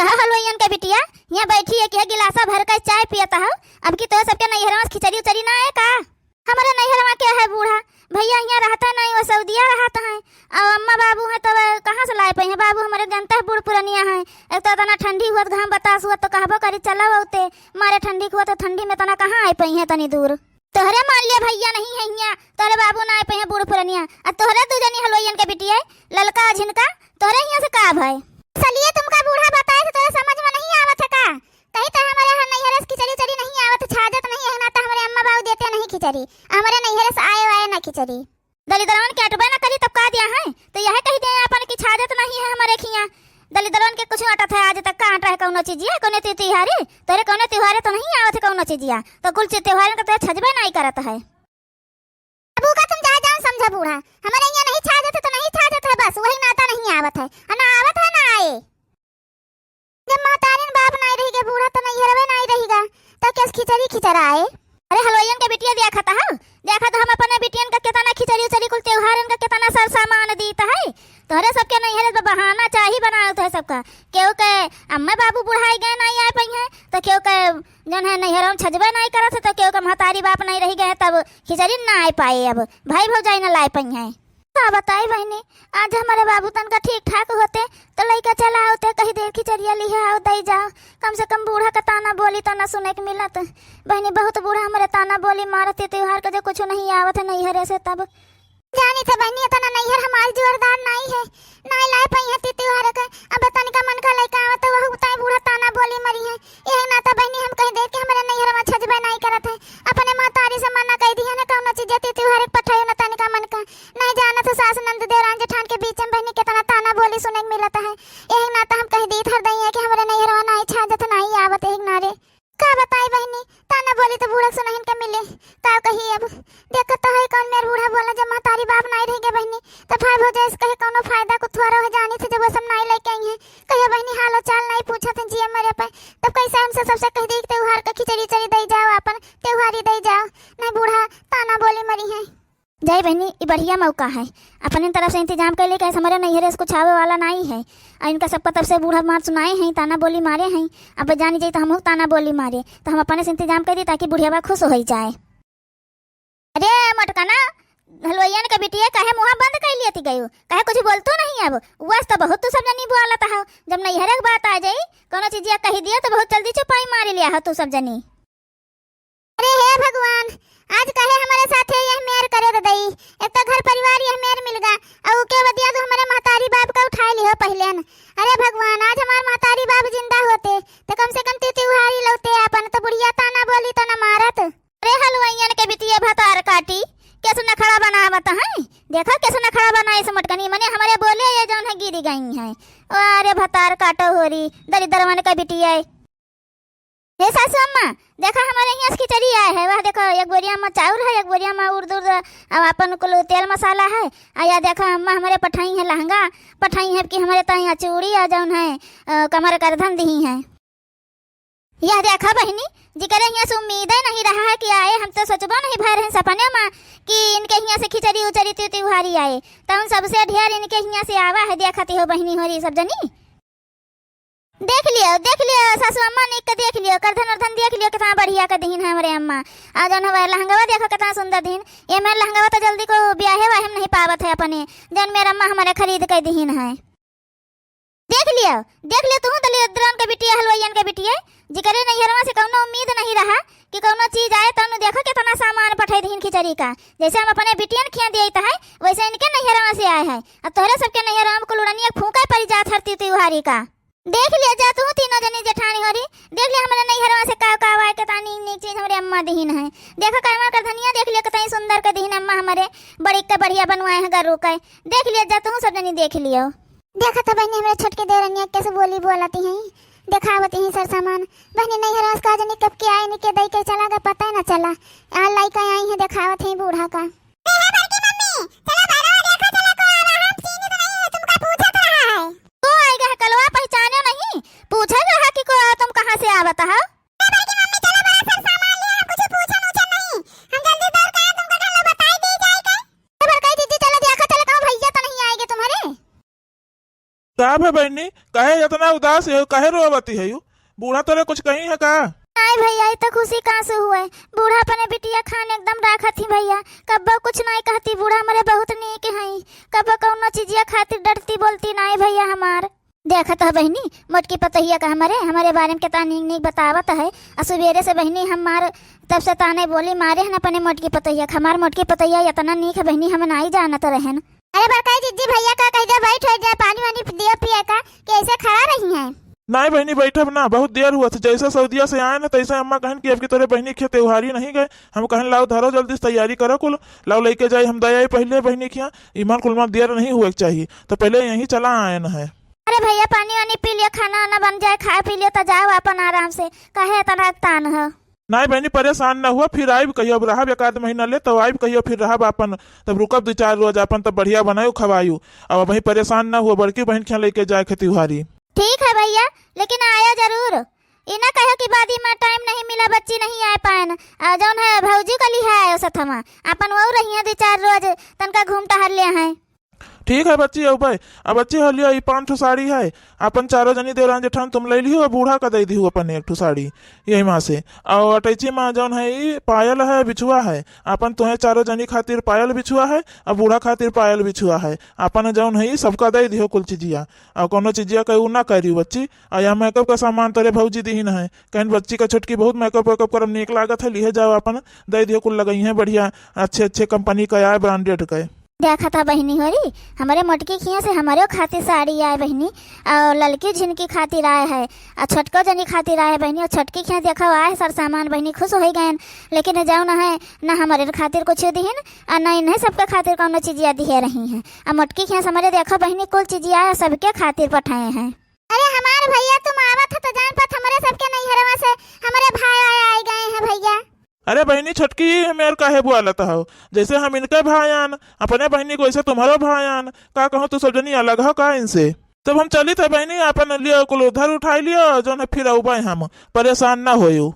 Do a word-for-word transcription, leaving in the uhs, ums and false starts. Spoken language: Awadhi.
हाँ, हलवाइयन के बिटिया, यहाँ बैठी है कि है गिलासा भर के चाय पियत हो। अब की तोहरे सबके नैहरवा से खिचड़ी उचड़ी ना आए का? हमरे नैहरवा के है बूढ़ा, भैया यहाँ रहता नहीं, वो सऊदिया रहत है। और अम्मा बाबू हैं तब कहाँ से लाए पइहें? बाबू हमरे जनता है बूढ़ पुरनिया है, एक तो इतना ठंडी हुआ, घाम बतास हुआ तो कहबो करी चलो औते, मारे ठंडी हुआ तो ठंडी में तना कहाँ आए पइहें तनी दूर। तोहरे मान लिया भैया नहीं है हियाँ, तोहरे बाबू ना आए पइहें बूढ़ पुरनिया। आ तोहरे दू जनी हलवाइयन के बिटिया, ललका आ झिनका, तोहरे हियाँ से का भय? चलिए तुमका बूढ़ा बताए तो तोहरे समझ में नहीं आवत है का? कही तो हमरे हर नैहरे से खिचड़ी उचड़ी नहीं आवत, छाजत नहीं है ना, तो हमरे अम्मा बाबू देते नहीं खिचड़ी, हमरे नैहरे से आए वाए ना खिचड़ी। दलिद्रवन के अटबे ना करी तब का दिया है, तो यह कही दे अपन की छाजत नहीं है हमरे खिया। दलिद्रवन के कुछ अटत है आज तक का अटा है कौनो चीजिया, कौनो ति-, तिहारी, तोरे कौनो तिहारे तो नहीं आवत है कौनो चीजिया, तो कुल चि-, तिहारन का तो छजबे नहीं करत है। अब का तुम जहाँ जाओ समझा बूढ़ा, हमरे यहाँ नहीं छाजत है तो नहीं छाजत है, बस वही नाता नहीं आवत है, और ना आवत है ना आए। जब महतारिन बाप नाई रहिगे, बूढ़ा तो नैहरवे नाई रहिगा, तो केस खिचड़ी खिचराए? अरे हलवाइयन के बिटिया देखत हो, देखत हम अपने बिटियन का केतना खिचड़ी उचड़ी कुल त्योहारन का केतना सर सामान दीत है। तोहरे सबके नैहरे तो बहाना चाही बनावत है सबका। केहू के अम्मा बाबू बुढ़ाई गए नाई आए पइहें, तो केहू के जौन है नैहरवा में छजबे नाई करत है, तो केहू के महतारी बाप नाई रहि गए तब खिचड़ी ना आए पाए, अब भाई भौजाई ना लाए पइहें। का बताई बहिनी, आज हमरे बाबू तनका ठीक ठाक होते, तो लइका चला होते, कही देर खिचड़िया लिहे आओ, दई जाओ। कम से कम बूढ़ा का ताना बोली तो ना सुने के मिलत। बहिनी, बहुत बूढ़ा हमरे ताना बोली मारत है, त्योहार का जो कुछ नहीं आवत है नैहरे से तब। जानी थे बहिनी, इतना नैहर हमार जोरदार नाई है, नाई लाए पइहें ती त्योहार के। अब तनिका मनका लइका आवत, वहू ताई बूढ़ा ताना बोली मरिहें। यही नाता बहिनी हम कही दे कि हमरे नैहरवा छजबे नाई करत है। अपने महतारी से मना कही दिहे ना कौनो चीज ती त्योहार के पठाइयो ना तनिका मनका। नहीं जानत हो सास नंद देवरान जेठान के बीच में बहिनी केतना ताना बोली सुने के मिलत है। यही नाता हम कह दीत हर दइया कि हमरे नैहरवा नाई छाजत नाई आवत एक नारे। का बताई बहिनी, ताना बोली तो बूढ़ा सुनहिन के मिले। का कही अब, देखत तो है कौन मेर बूढ़ा बोला, जब महतारी बाप नाई रहिगे बहिनी, तो भाई भौजाई से कहे कौनो फायदा को थोड़ा हो जानी थे, जब वो सब नाई लेके आई हैं। कहियो बहिनी हालो चाल नाई पूछत हैं जिए मरे पे, तब कैसे हमसे सबसे कह दी कि त्योहार का खिचड़ी चड़ी दई जाओ, अपन त्योहारी दई जाओ, नहीं बूढ़ा ताना बोली मरिहें। जाई बहिनी, ई बढ़िया मौका है, अपने तरफ से इंतजाम कर ले, कैसे हमारे नैहरे से कुछ आवे वाला नाई है। और इनका सबका तरफ से बूढ़ा मार सुनाए हैं, ताना बोली मारे हैं। अब जानी जाई तो हमहू ताना बोली मारे, तो हम अपने से इंतजाम कर दी ताकि बुढ़ियावा खुश हो जाए। अरे मोटकना, हलवाइयन के बिटिया काहे मुँह बंद कर लियत गयो, काहे कुछ बोलतो नहीं? अब वस तो बहुत तू सब जनी बोलत हो, जब नैहरे के बात आ जाई, कौनो चीजिया कही दिया तो बहुत जल्दी चुपाई मार लिया हो तू सब जनी। अरे हे भगवान, आज काहे हमरे साथे यह मेर करे दे दई। एक तो घर परिवार यह मेर मिल गा, और उके बदिया तो हमरे महतारी बाप का उठाए लिहो पहले न। अरे भगवान, आज हमार महतारी बाप जिंदा होते, तो कम से कम ती त्योहारी लौते आपन, तो बुढ़िया ताना बोली तो न मारत। अरे हलवाइयन के बिटिया भतार काटी, कैसे नखड़ा बनावत हैं? देखो कैसे नखड़ा बनाए से मोटकनी, मने हमरे बोले ये जौन है गिरी गई हैं। अरे भतार काटो होरी, दलिद्रवन के बिटिया। हे सासू अम्मा, देखा हमरे हियाँ से खिचड़ी आए है। वह देखो, एक बोरिया में चाउर है, एक बोरिया में उर्द उर्द, अब अपन कुल तेल मसाला है। आ या देखा अम्मा हमरे पठाई है लहंगा, पठाई है कि हमरे ताई चूड़ी आ जौन है, अ, कमर करधन दिही है। यह देखा बहिनी, जिकरे हियाँ से उम्मीदे नहीं रहा है कि आए, हम तो सोचबो नहीं भर हैं सपने में कि इनके हियाँ से खिचड़ी उचड़ी ती त्योहारी आए। तो उन सबसे ढेर इनके हियाँ से आवा है, देखती हो बहिनी होरी सब जनी। देख लियो, देख लियो, सासू अम्मा निक के देख लियो, करधन उरधन देख लियो, कितना बढ़िया के दीन है हमरे अम्मा। आ जौन हमारे लहंगवा देखो कितना सुंदर दीन। ये मेरे लहंगवा तो जल्दी को ब्याहे वाहे में नहीं पावत है अपने, जौन मेरे अम्मा हमारे खरीद के दीन है। देख लियो, देख लियो, तू दलिद्रन के बिटिया, हलवाइयन के बिटिया, जिकरे नैहरवा से कौनो उम्मीद नहीं रहा कि कौनो चीज आए, तौनु देखो कितना सामान पठाई दीन खिचड़ी का। जैसे हम अपने बिटियन खिया दिए है, वैसे इनके नैहरवा से आए है। अब तोहरे सबके नैहरवा में कुल उड़निया फूंका पड़ी जात हर ती त्योहारी का। देख लिया जा तू तीनों जनी जेठानी होरी, देख लिया हमरे नैहरवा से का का आए, कितना नीक नीक चीज हमरे अम्मा दीन है। देखो करवा करधनिया देख लियो, कितनी सुंदर के दीन अम्मा हमरे, बड़ी के बढ़िया बनवाए हैं गरू के। देख लिया जा तू सब जनी देख लियो। देखा था बहिनी हमरे छोटके देवरनिया कैसे बोली बोलती हैं, देखावती हैं सर सामान। बहिनी नैहरवा से का जनी कब के आई, निके दई के चला गए, पता ही ना चला। आ लइका आई है, देखावत है बूढ़ा का। ए, हे बड़की मम्मी, चला बाहर देखा, चला को आवा, हम चीन्हित नहीं है, तुमका पूछत रहा है। को आएगा है कलवा, पहचाने नहीं, पूछे रहा कि को तुम कहाँ से आवत हो? ए, बड़की मम्मी, चला बाहर सब सामान ले, हम कुछ पूछन उछन नहीं, हम जल्दी दौड़ के आए, तुमका ढल्लो बताई दी जाए के। ए, बड़काई दीदी, चला देखा, चला कहूँ भैया तो नहीं आएंगे तुम्हारे? का भा बहिनी, काहे इतना उदास है, काहे रोवती है यू? बूढ़ा तोरे कुछ कही है का? नाई भैया, ई तो खुशी का से हुए। बूढ़ा अपने बिटिया खान एकदम राखत ही भैया, कब्बो कुछ नाई कहती। बूढ़ा हमरे बहुत नीक हई, कब्बो कौनो चीजिया खातिर डरती बोलती नाई भैया हमार। देखत ह बहिनी, मोटकी पतोहिया का हमरे, हमरे बारे में केतना नीक नीक बतावत है। आ सुबेरे से बहिनी हमार तब से ताने बोली मारे हन अपने मोटकी पतोहिया का। हमार मोटकी पतोहिया इतना नीक है बहिनी, हम नाई जानत रहन। अरे बड़काई जिज्जी, भैया का कह दे, बैठ हो जाए, पानी वानी दियो पिए का, कि ऐसे खड़ा रही हैं? नाई बहिनी, बैठब ना, बहुत देर हुआ था। जैसे सऊदिया से आए ना, तैसे अम्मा कहन कि अब की तोरे बहिनी के त्योहारी नहीं गए। हम कहन लाओ धरो जल्दी से तैयारी करो कुल, लाओ लेके जाए, हम दे आई पहले बहिनी के यहाँ। इमान कुल मा देर नहीं हुए के चाहिए, तो पहले यहीं चला आए न है। अरे भैया, पानी वानी पी लियो, खाना वाना बन जाए, खा पी लियो, तो जाओ अपन आराम से, काहे इतना तान हो? नाई बहिनी, परेशान न हुआ, फिर आइब कहियो, अब रहब एक आध महीना ले, तब आइब कहियो, फिर रहब आपन, तब रुकब दो चार रोज आपन, तब बढ़िया बनायु खवायु। अब वही परेशान न हुआ, बड़की बहिन के यहाँ लेके जाए के त्योहारी। ठीक है भैया, लेकिन आया जरूर। ई ना कहो कि बादी मा टाइम नहीं मिला, बच्ची नहीं आ पाएन। आ जौन है भौजी का लिहा आयो सथमा, आपन वो रहिए दो चार रोज, तनका घूम टहर ले हैं। ठीक है बच्ची, अउबे। अब बच्ची हो लियो, ई पाँच ठो साड़ी है, अपन चारों जनी देवरान जेठान तुम ले लिहो, और बूढ़ा का दे दिहो अपन एक ठो साड़ी यही माँ से। और अटैची माँ जौन है ई पायल है, बिछुआ है, अपन तुहे चारों जनी खातिर पायल बिछुआ है, और बूढ़ा खातिर पायल बिछुआ है, अपन जौन है ई सबका दे दिहो कुल चीजिया, और कोनो चीजिया का ऊ ना करी बच्ची। और यह मेकअप का सामान तोरे भौजी दीहिन है, कहीं बच्ची का छोटकी बहुत मेकअप वेकअप करम नीक लागत है, लिहे जाओ अपन, दे दिहो कुल लगई है बढ़िया, अच्छे अच्छे कंपनी का आए, ब्रांडेड का। देखा था बहिनी होरी, हमरे मोटकी खिया से हमरे खातिर साड़ी आए बहिनी, और ललकी झिनकी खातिर आए है, और छोटको जनी खातिर आए बहिनी, और छोटकी खिया देखो आए सर सामान बहिनी, खुश हो गए। लेकिन जाओ ना है, ना हमरे खातिर कुछ दिहिन, और ना इन्हें सबके खातिर कौनो चीजिया दिहे रही हैं। और मोटकी खिया से हमरे देखो बहिनी, कुल चीजिया आए, सबके खातिर पठाए हैं। अरे हमार भैया, तुम आवत हो तो जान पात हमरे सबके नैहरवा से हमरे भाई आए, आए गए हैं भैया। अरे बहिनी छोटकी, मेर काहे बुआलत हो? जैसे हम इनके भायान, अपने बहिनी को वैसे तुम्हारो भायान। का कहूँ, तू सब जनी अलग हो का इनसे? तब हम चलित है बहिनी, अपन लियो कुल उधर उठाई लियो, जौन है फिर अउबे हम, परेशान ना होयो।